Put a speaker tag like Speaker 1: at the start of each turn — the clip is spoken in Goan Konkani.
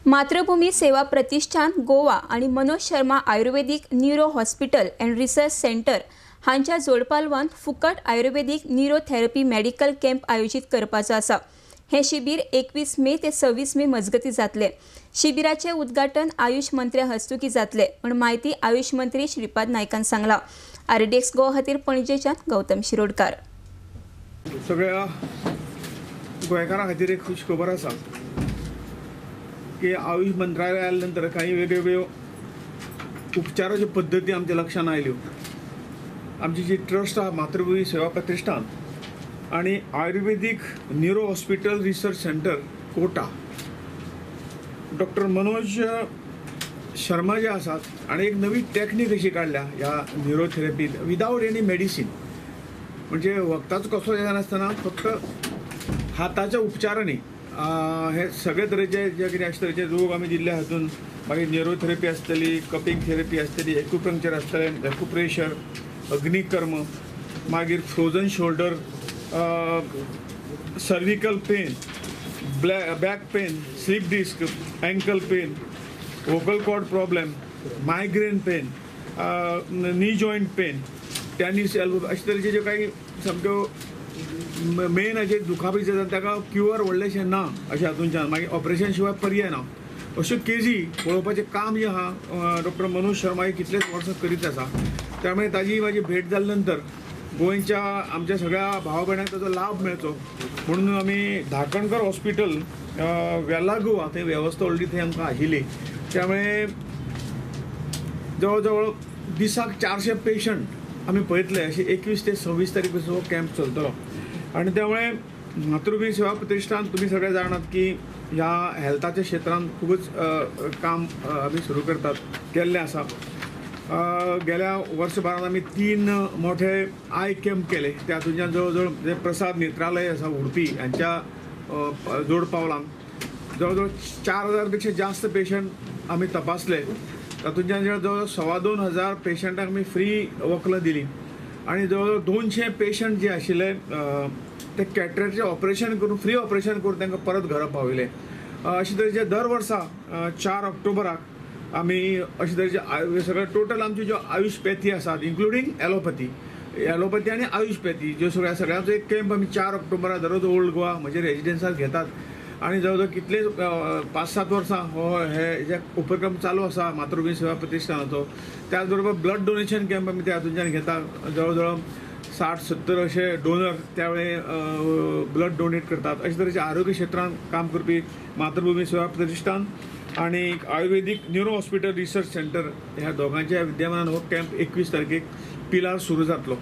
Speaker 1: मातृभूमी सेवा प्रतिष्ठान गोवा आणि Manoj Sharma Ayurvedic neuro hospital and research centre हांच्या जोडपालवान फुकट आयुर्वेदीक न्युरोथेरपी मेडिकल कॅम्प आयोजीत करपाचो आसा. हे शिबीर 21 मे ते 26 मे मजगती जातले. शिबिराचे उद्घाटन आयुष मंत्र्या हस्तुकी जातले म्हूण म्हायती आयुष मंत्री श्रीपाद नायकान सांगला. आरडीएक्स गोवा खातीर पणजेच्यान गौतम शिरोडकार.
Speaker 2: सगळ्या गोंयकारां खातीर एक खूश खबर आसा की आयुष मंत्रालय आयल्या नंतर काही वेगवेगळ्यो उपचाराच्यो पद्दती आमच्या लक्षांत आयल्यो. आमची जी ट्रस्ट आहा मातृभूमी सेवा प्रतिष्ठान आनी Ayurvedic neuro hospital research centre Kota, doctor Manoj Sharma जे आसात आनी एक नवी टॅक्नीक अशी काडल्या ह्या न्युरोथेरपी विदावट एनी मेडिसीन, म्हणजे वखदाचो कसो जायनासतना फक्त हाताच्या उपचारांनी हे सगळे तरेचे जे कितें अशे तरेचे रोग आमी दिल्ले हातून, मागीर न्युरोथेरपी आसतली, कपींग थेरपी आसतली, एक्युपंक्चर आसतलें, एक्युप्रेशर, अग्निकर्म, मागीर frozen shoulder, cervical pain, back pain, slip disc, ankle pain, vocal cord problem, migraine pain, knee joint pain, tennis elbow, अशे तरेचे जे काही सामक्यो मेन अशे दुखापती जाता ताका क्युअर व्हडलेशें ना अशें हातूंच्यान, मागीर ऑपरेशन शिवाय पर्याय ना. अश्यो केजी पळोवपाचें काम जें आहा डॉक्टर मनोज शर्मा हे कितलेच वर्सां करीत आसा. त्यामुळे ताजी म्हाजी भेट जाल्या नंतर गोंयच्या आमच्या सगळ्या भाव भयणांक ताचो लाभ मेळचो म्हणून आमी धाकणकर हॉस्पिटल वेला गोवा थंय वेवस्था ऑलरेडी थंय आमकां आशिल्ली. त्यामुळे जवळ जवळ दिसाक 400 पेशंट आमी पळयतले अशे 21 ते 26 तारीख पासून हो कॅम्प चलतलो. आनी त्यामुळे मातृभूमी सेवा प्रतिष्ठान तुमी सगळे जाणात की ह्या हेल्थाच्या क्षेत्रांत खुबूच काम आमी सुरू करतात केल्लें आसा. गेल्या वर्सभरान आमी 3 मोठे I camp केले. त्यातून जवळ जवळ प्रसाद नेत्रालय आसा उडपी हांच्या जोड पावलान जवळ जवळ 4000 पेक्षा जास्त पेशंट आमी तपासले. तातूंतल्यान जवळ जवळ 2500 पेशंटांक आमी फ्री वखदां दिलीं आनी जवळ जवळ 200 पेशंट जे आशिल्ले ते कॅटरेक्टचें ऑपरेशन करून फ्री ऑपरेशन करून तांकां परत घरा पावयले. अशे तरेचे दर वर्सा 4 ऑक्टोबराक आमी अशे तरेचे सगळे टोटल आमच्यो ज्यो आयुष पॅथी आसात इन्क्लुडींग एलोपॅथी, एलोपॅथी आनी आयुष पॅथी ज्यो सगळ्या सगळ्यांचो एक कॅम्प आमी 4 ऑक्टोबराक दररोज ओल्ड गोवा म्हणजे रेजिडेन्सार घेतात. आनी जवळ जवळ कितले 5-7 वर्सां हो हे जे उपक्रम चालू आसा मातृभूमी सेवा प्रतिष्ठानाचो. त्याच बरोबर ब्लड डोनेशन कॅम्प आमी त्या हातूंतल्यान घेता. जवळ जवळ 60-70 अशे डोनर त्यावेळे ब्लड डोनेट करतात. अशे तरेचे आरोग्य क्षेत्रांत काम करपी मातृभूमी सेवा प्रतिष्ठान आनी Ayurvedic neuro hospital research centre ह्या दोगांच्या विद्यमानान हो कॅम्प 21 तारखेक पिलार सुरू जातलो.